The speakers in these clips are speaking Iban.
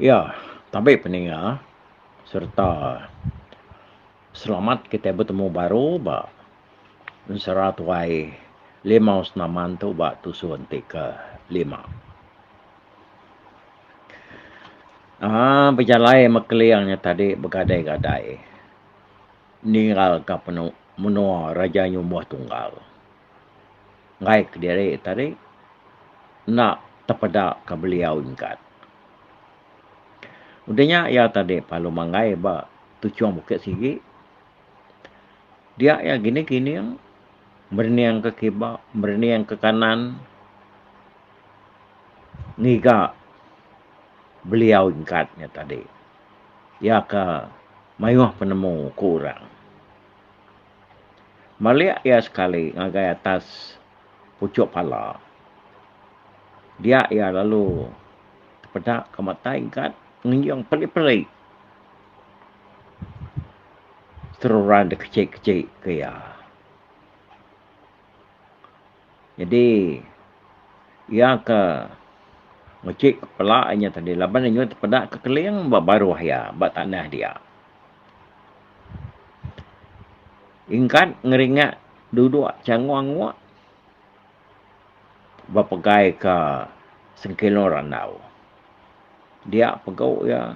Iya, tabi peninga sereta selamat kitai betemu baru ba ensera tuai Limau Senaman tu ba tusun ti ke lima. Aaa bejalai mekeling nya tadi begadai-gadai ninggalka menua Raja Nyumbuh Tunggal. Enggai kediri tadi enda tepeda ka beliau ingkat. Udah nya iya tadi lalu manggai ba tuchung bukit sigi. Dia iya gining-gining merening ke kiba merening ke kanan ngiga beliau ingkat nya tadi. Iya ke mayuh penemu ku orang. Malik iya sekali ngagai atas puchuk pala. Dia iya lalu tepeda ke mata ingkat ngenjing peli-peli seruran dikechik-kechik ke iya. Nyadi iya ke ngechik pela inya tadi laban inya tepeda ke keling ba baruh iya ba tanah dia. Ingkat ngeringak duduk changung-angung bepegai ka sengkilung randau. Dia pegu iya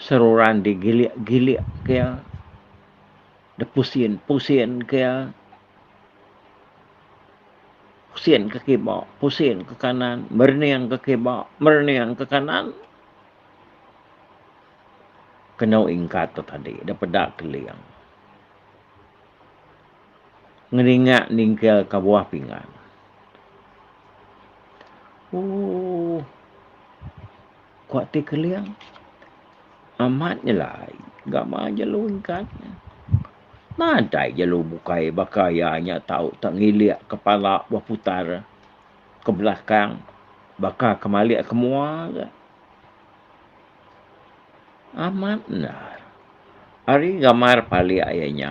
seruran digilik-gilik ke iya, dipusin pusin ke iya. Pusin ke kiba, pusin ke kanan, merening ke kiba, merening ke kanan. Kenu ingkat tu tadi da peda keling. Ngeringak ningkil ka buah pinggan. Ooh ku ati keling amat nyelai gamal jelu ingkat ne. Nadai jelu bukai baka iya nya tau tak ngilik kepala beputar ke belakang baka ke malik ke mua ga. Amat endar. Ari gambar palik iya nya,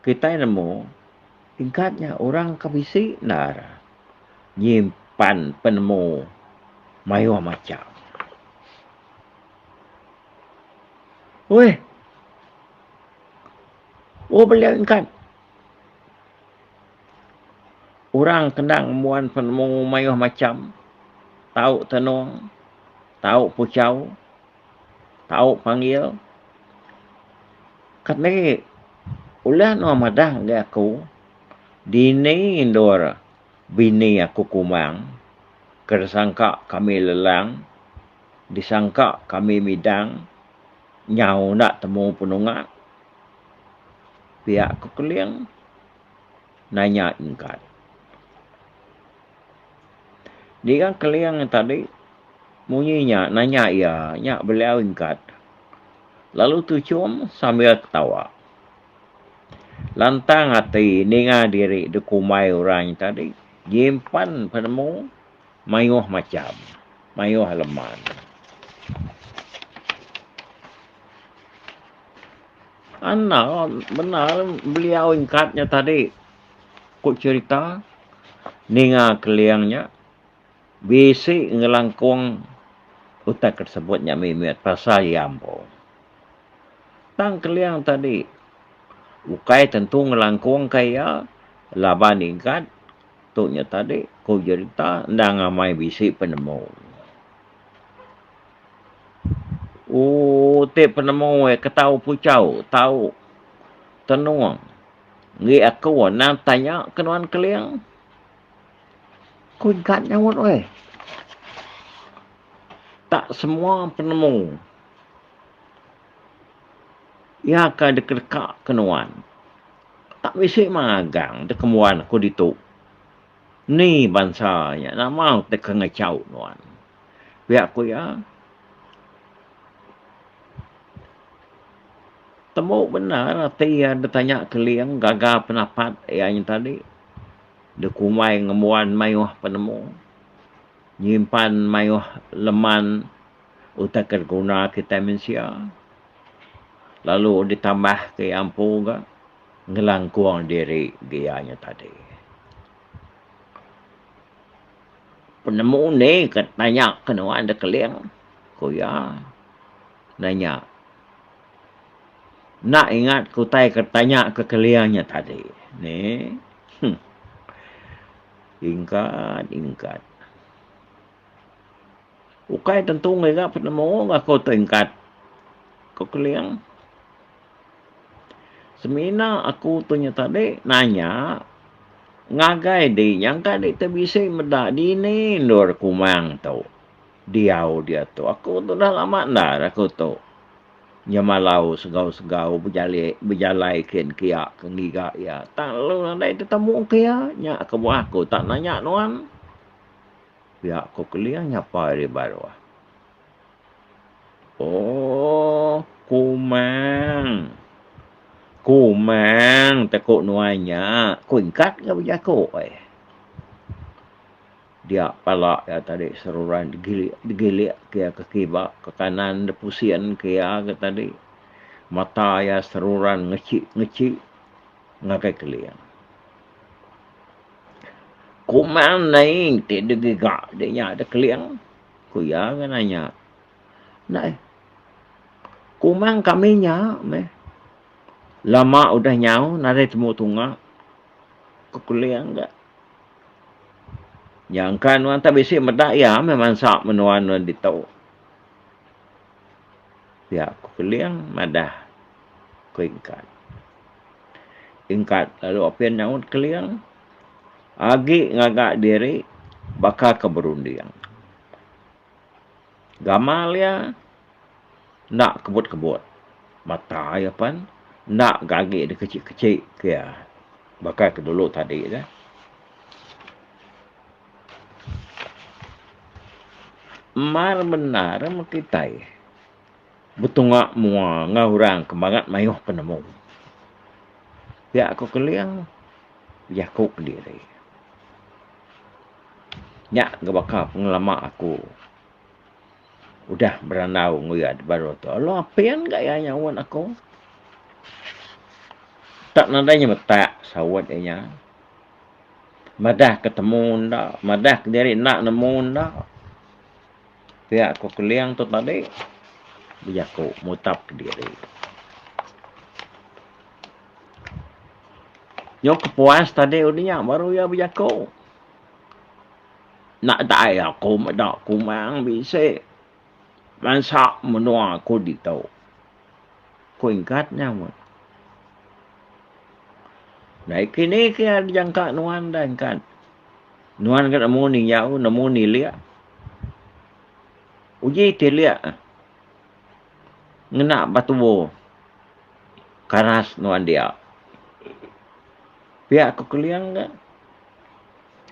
kitai nemu tingkat nya orang ke bisi endar nyimpan penemu mayuh macham. Weh. Oh beliau ingkat. Orang kena ngembuan penemu mayuh macham tau tenung, tau puchau, tau panggil. Keni ulih nuan madah ngagai aku dini endur bini aku kumang ke disangka kami lelang, disangka kami midang nyau enda temu penunga. Pia ku Keling. Nanya Ingkat. Dinga Keling tadi munyi nya nanya iya nya beliau Ingkat lalu tuchum sambil ketawa. Lantang ati ninga diri dikumbai orang nya tadi nyimpan penemu mayuh macham mayuh leman. Anang bendar beliau ingkat nya tadi ku cherita ninga keling nya bisi ngelangkung utai ke disebut nya mimit pasal iya empu. Tang keling tadi ukai tentu ngelangkung ka iya laban ingkat tu nya tadi ku jerita endang amai bisi penemu. Ooh ti penemu iya ke tau puchau tau tenung enggi aku anang tanya ke nuan keling. Ku Igat nyaut weh. Tak semua penemu iya ke dikedeka ke nuan tak bisi magang dikembuan aku ditu. Ni bansa nya nama ti ke ngechau nuan. Pia ku iya. Tembu bendar ati iya betanya Keling gaga penapat iya nya tadi dikumbai ngembuan mayuh penemu nyimpan mayuh leman utai ke diguna kitai mensia lalu ditambah ke iya empu ga ngelangkung diri iya nya tadi. Penemu ni ke tanya ke nuan da Keling. Ku iya nanya. Enda ingat ke utai ke tanya ke Keling nya tadi. Nih. Huh. Ingkat ingkat. Ukai tentu ngiga penemu aku tu ingkat, ku Keling. Semina aku tu nya tadi nanya ngagai di nyangka di te bisi meda dini endur kumang tu diau diatu. Aku tu dah lama endar aku tu nyemalau segau-segau bejalai bejalai kin kia ke ngiga iya tang lalu nadai tetemu ke iya. Nya kebuah aku tak nanya nuan. Pia ku Keling nyapa ari baruh. Oh, Kumang. Kumang teku nuan nya, ku ingkat ga bejaku ai. Dia pala iya tadi seruran digilik digilik ke iya ke kiba ke kanan dipusin ke iya ga tadi. Mata iya seruran ngechik ngechik ngagai Keling. Kumang nai ti digiga di nya da Keling. Ku iya ga nanya. Ndai. Kumang kami nya meh. Lama udah nyau nadai temu tunga. Ku Keling ga. Nyangka nuan tak bisi meda iya meh mansa menua nuan ditu. Pia ku Keling madah ku Ingkat. Ingkat lalu apin nyaut Keling agi ngaga diri baka ke berunding. Gamal iya enda kebut-kebut. Mata iya pen enda ga agi dikechik-kechik ke iya baka ke dulu tadi deh. Mar bendar meh kitai betunga mua enggau orang ke bangat mayuh penemu. Pia ku Keling bejaku kediri. Nya ga baka pengelama aku udah berandau enggau iya baru tu. Lalu apin ga iya nyaut aku. Tak nadai nyemetak saut iya nya. Madah ke temu enda, madah ke diri enda nemu enda. Pia ku Keling tu tadi bejaku mutap kediri. Nyau kepuas tadi udah nya baru iya bejaku. Nadai aku meda kumang bisi bansa menua aku ditu. Ku Ingkat nyaut. Dai kini ke iya dijangka nuan da Ingkat. Nuan ga nemu ninjau nemu nilik. Uji tilik ngena batu karas nuan dia. Pia ku Keling ga.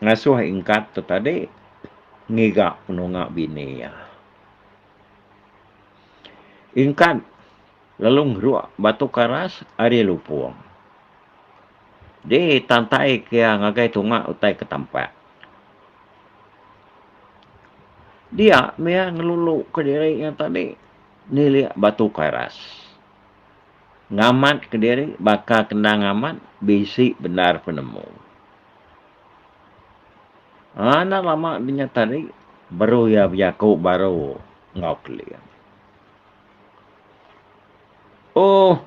Ngasuh Ingkat tu tadi ngiga penunga bini iya. Ingkat lalu ngeruk batu karas ari lupung. Ditantai ke iya ngagai tunga utai ke tampak. Dia mih iya ngelulu kediri iya tadi nilik batu karas. Ngamat kediri baka kendang amat bisi bendar penemu. Enda lama dinya tadi baru iya bejaku baru enggau Keling. Ohh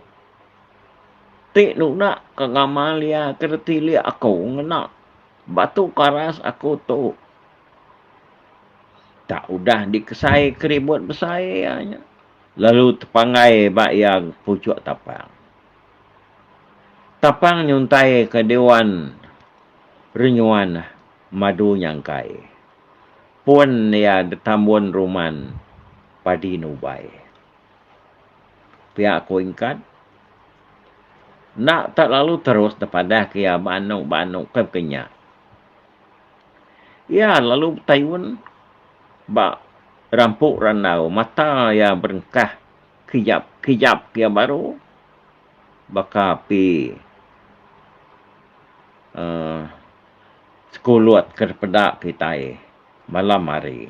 ti nunda ka gamal iya ke reti liak aku ngena batu karas aku tu. Tak udah dikesai ke ribut besai iya nya lalu tepanggai ba iya puchuk tapang. Tapang nyuntai ke Dewan Renyuan Madu Nyangkai. Pun iya ditambun ruman padi nubai. Pia ku Ingkat. Enda tak lalu terus dipadah ke iya ba anu ba anu ke baka nya. Iya lalu betayun ba rampu randau mata iya berengkah kijap-kijap ke iya baru. Baka api uhh sekulut ke dipeda kitai malam hari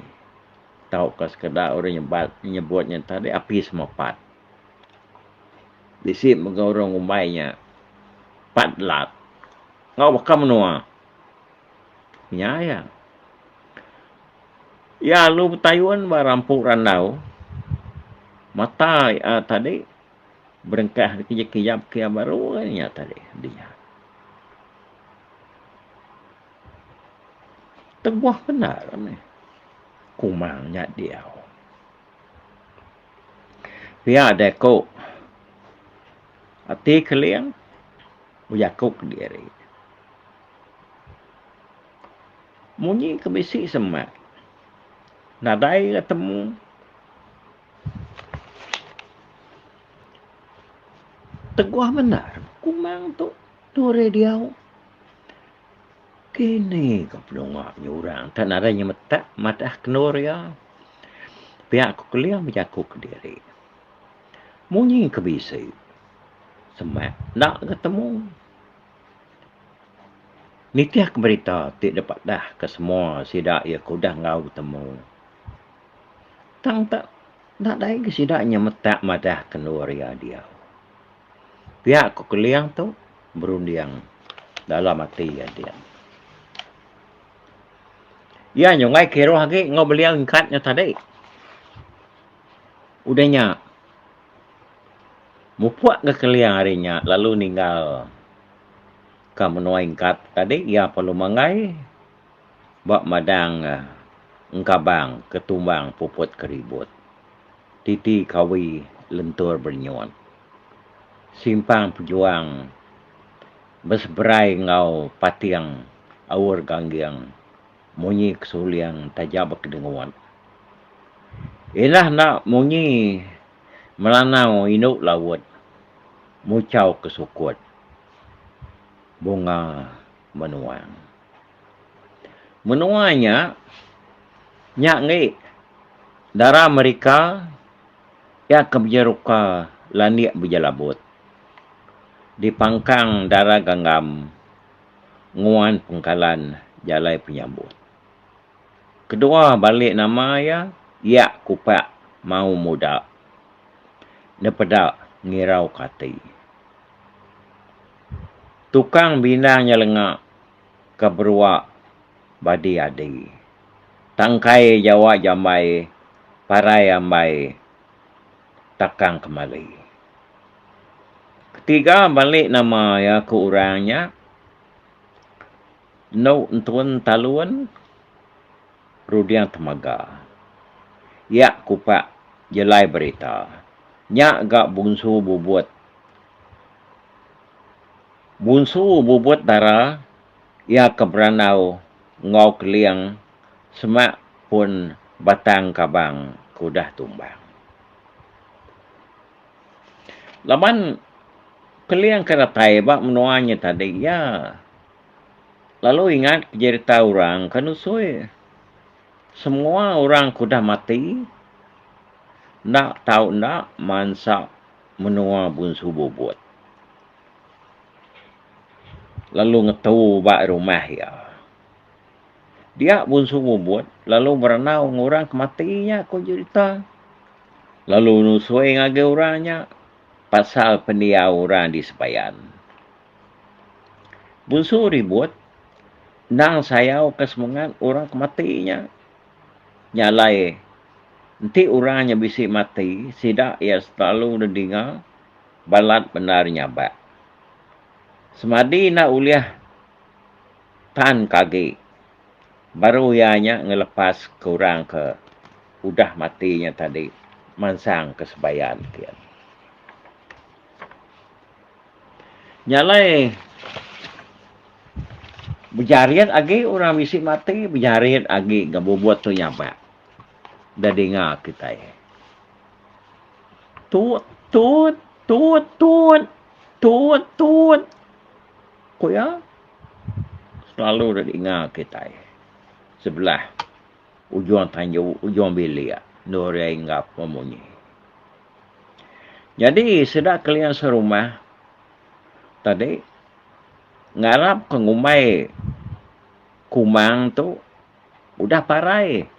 tauka sekeda orang nyebat nyebut nya tadi api semepat. Bisi mega orang ngumbai nya pat lat enggau baka menua. Nya iya. Iya lalu betayun ba rampu randau. Mata iya tadi berengkah dikejap-kejap ke iya baru nya tadi dia. Teguh bendar meh kumang nya diau. Pia deh ku ati Keling bejaku kediri. Munyi ke bisi semak nadai ga temu. Teguh bendar kumang tu duri diau. Kini ka penunga nyurang tak nadai nyemetak madah kendur iya. Pia ku Keling bejaku kediri. Munyi ke bisi semak enda ga temu. Nitih ke berita ti dipadah ke semua sida iya ke udah enggau betemu. Tang tak nadai ga sida nyemetak madah kendur iya diau. Pia ku Keling tu berunding dalam ati iya din. Iya nyunggai kiruh agi enggau beliau engkat nya tadi. Udah nya mupuk ga Keling ari nya lalu ninggal ka menua engkat tadi iya perlu manggai ba madang engkabang ke tumbang puput keribut. Titi kawi lentur berenyut. Simpang pejuang beseberai enggau pating aur gangging munyi kesuling taja bekedengut. Indah enda munyi melanau indu laut muchau ke sukut bunga menuang. Menua nya, nya enggi dara Amerika iya ke bejeruka landik bejelabut. Dipangkang dara ganggam nguan pengkalan jalai penyambut. Kedua balik nama iya, Yak Kupak Mau Muda nepeda ngirauka ati. Tukang bindang nya lenga ke berua badi adi. Tangkai jawa jambai parai ambai takang kemali. Ketiga balik nama iya ke orang nya Endu Entun Talun Ruding Temaga. Iya kupak jelai berita. Nya ga bungsu bubut. Bunsu bubut dara iya ke berandau enggau Keling semak pun batang kabang ke udah tumbang. Laban Keling ke datai ba menua nya tadi iya lalu ingat jerita orang ke nusui semua orang ke udah mati enda tau enda mansa menua Bunsu Bubut. Lalu ngetu ba rumah iya. Dia Bunsu Bubut lalu berandau enggau orang ke mati nya ku jerita. Lalu nusui ngagai orang nya pasal pendiau orang di Sebayan. Bunsu Ribut endang sayau ke semengat orang ke mati nya. Nya alai enti orang nya bisi mati sida iya selalu nedinga balat bendar nyabak. Semadi enda ulih tan ke agi baru iya nya ngelepas ke orang ke udah mati nya tadi mansang ke sebayan kian. Nya alai bejarit agi orang bisi mati bejarit agi ga bubut tu nyabak da dinga kitai. Tut tut tut tut tut tut ku iya selalu da dinga kitai sebelah ujung tanju ujung bilik endur iya inggap memunyi. Nyadi sida keling serumah tadi ngarap ke ngumbai kumang tu udah parai.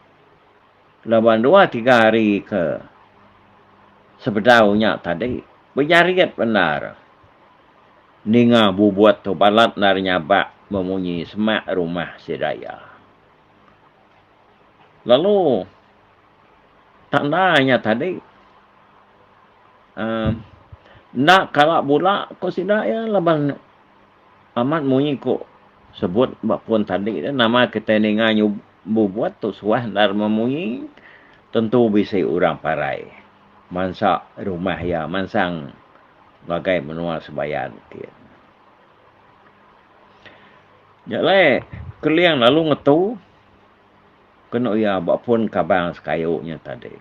Laban dua tiga hari ke sebedau nya tadi bejarit bendar ninga bubut tu balat endar nyabak memunyi semak rumah sida iya. Lalu tanda nya tadi. Uhh enda kala bula ko sida iya laban amat munyi ko sebut ba pun tadi nama kitai ninga bubut tu suah endar memunyi tentu bisi orang parai mansa rumah iya mansang ngagai menua sebayan ti. Nya alai Keling lalu ngetu kenu iya ba pun kabang sekayu nya tadi.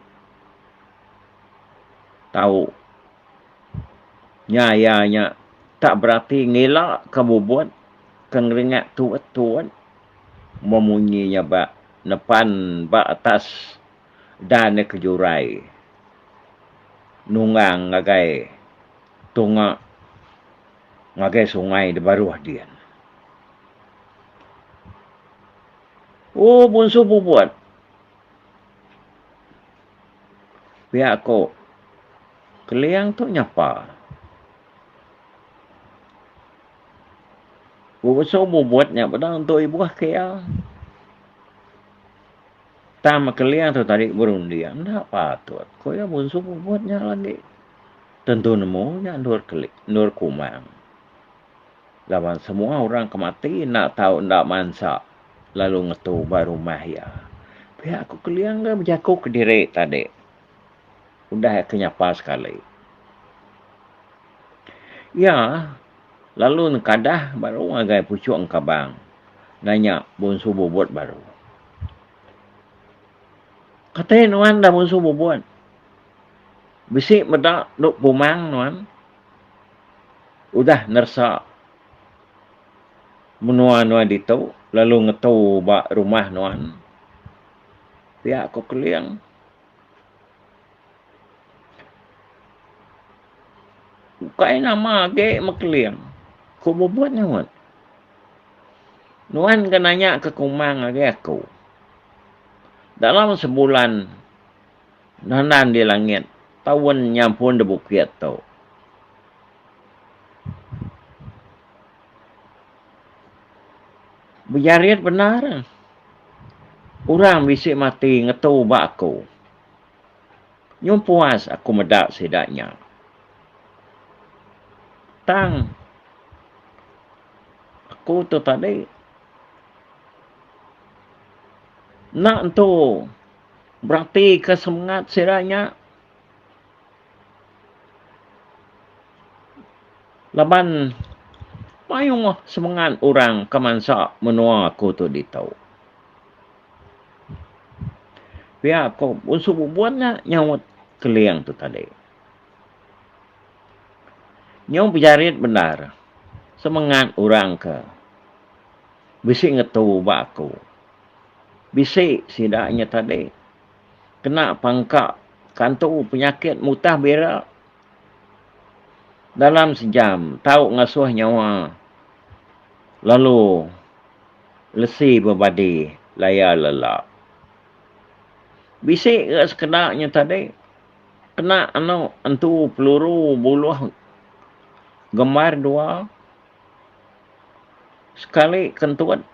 Tau nya iya nya tak berati ngila ke bubut ke ngeringat tuet-tuet memunyi nya ba nepan ba atas dan ne kejurai nunggang ngagai tunga ngagai sungai da baruh din. Ooh bunsu bubut. Pia ko Keling tu nyapa. Bunsu bubut nya peda entu ibuh ke iya. Tang meh Keling tu tadi berunding enda patut ko iya bunsu bubut nya lagi. Tentu nemu nya endur Keling endur Kumang. Laban semua orang ke mati enda tau enda mansa lalu ngetu ba rumah iya. Pia ku Keling ga bejaku kediri tadi. Udah iya ke nyapa sekali. Iya lalu nengkadah baru ngagai puchuk engkabang nanya Bunsu Bubut baru. Kati nuan dah Bunsu Bubut? Bisi meda duk pumang nuan? Udah neresa menua nuan ditu lalu ngetu ba rumah nuan. Pia ku Keling. Ukai nama agi meh Keling, ku Bubut nyaut. Nuan ke nanya ke Kumang agi aku. Dalam sebulan nandan di langit taun nyampun di bukit tu. Bejarit bendar orang bisi mati ngetu ba aku. Nyau puas aku meda sida nya. Tang aku tu tadi enda entu beratika semengat sida nya. Laban mayuh semengat orang ke mansa menua aku tu ditu. Pia ko Bunsu Bubun nya nyaut Keling tu tadi. Nyau bejarit bendar semengat orang ke bisi ngetu ba aku. Bisi sida nya tadi. Kena pangka kantu penyakit mutah bira dalam sejam tau ngasuh nyawa lalu lesi bebadi laya lela. Bisi ga sekeda nya tadi kena anu entu peluru buluh gembar dua sekali kentut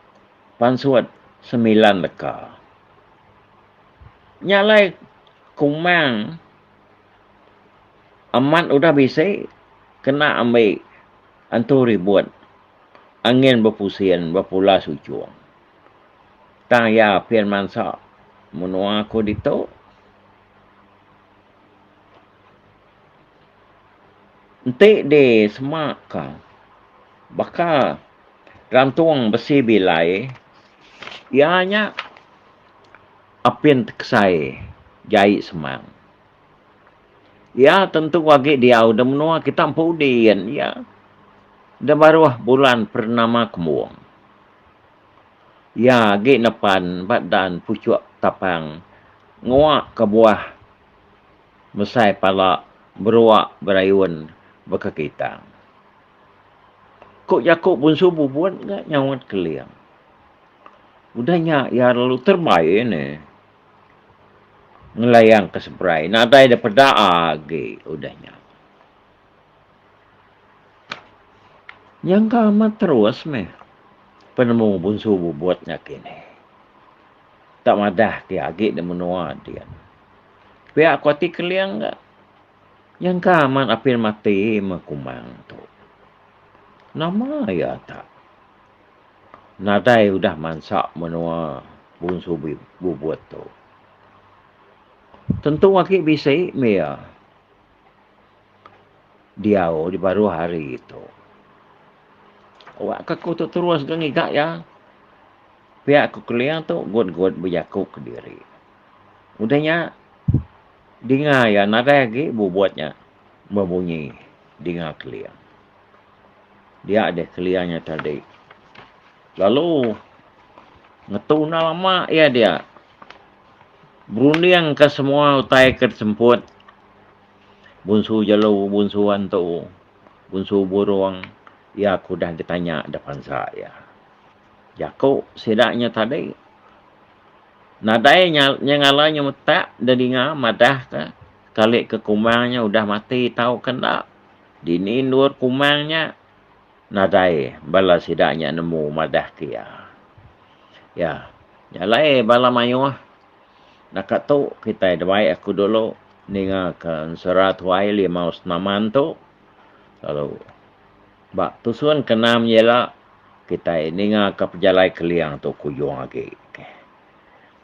pansut semilan leka. Nya alai Kumang amat udah bisi kena ambi antu ribut angin bepusin bepulas ujung. Tang iya pin mansa menua aku ditu. Enti di sema ka baka rantung besi bilai iya nya. Apin tekesai jai semang. Iya tentu agi diau da menua kita empu din iya da baruh bulan pernama kembung. Iya agi nepan ba dan puchuk tapang ngua ke buah mesai pala berua berayun bekekitang. Ku jaku Bunsu Bubut ga nyaut Keling. Udah nya iya lalu terebai ne ngelayang ke seberai nadai da peda agi udah nya. Nyangka amat terus meh penemu Bunsu Bubut nya kini. Tak madah ke agi da menua din. Pia ku ati Keling ga. Nyangka amat apin mati meh Kumang tu. Nama iya tak nadai udah mansa menua Bunsu Bubut tu. Tentu agi bisi meh iya diau di baruh hari tu. Awak ka aku tu terus ga ngiga iya. Pia ku Keling tu gut-gut bejaku kediri. Udah nya dinga iya nadai agi bubut nya bebunyi dinga Keling. Dia deh Keling nya tadi lalu ngetu enda lama iya dia berunding ka semua utai ke disemput bunsu jelu, bunsu antu, bunsu burung iya ke udah ditanya da pansa iya. Jaku sida nya tadi nadai nyengala nyemetak da dinga madah ka sekali ke kumang nya udah mati tauka enda. Dini endur kumang nya nadai bala sida nya nemu madah ke iya. Ya nya alai bala mayuh naka tu kitai dibai aku dulu ninga ka ensera tuai Limau Senaman tu lalu ba tusun ke enam nya ila kitai ninga ka pejalai Keling tu kujung agi.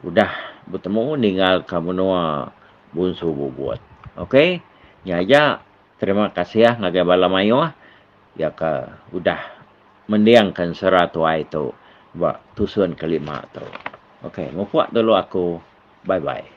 Udah betemu ninggal ka menua Bunsu Bubut. Ok nya aja terima kasih ngagai bala mayuh iya ka udah mending ka ensera tuai tu ba tusun kelima tu. Ok mupuk dulu aku bye bye.